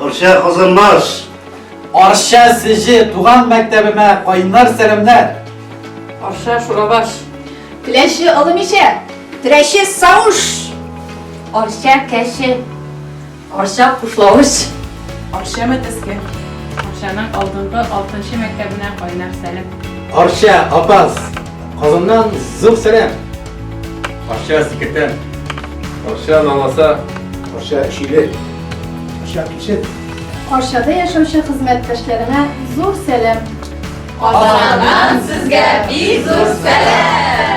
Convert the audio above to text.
Арча Казанбаш. Арча Сеҗе туган мәктәбемә кайнар сәламнәр. Арча Шурабаш. Теләче Олы Мишә. Теләче Сауш. Арча Кәче. Арча Кушлавыч. Арча Мәтәскә. Арчаның алдынгы алтынчы мәктәбенә кайнар сәлам. Арча Апас. Казаннан зур сәлам. Арча Сикертән. Арча Наласа. Арча Шиле. Арча Кишет. Арчада яшәүче хезмәттәшләремә зур сәлам. Казаннан сезгә бик зур сәлам!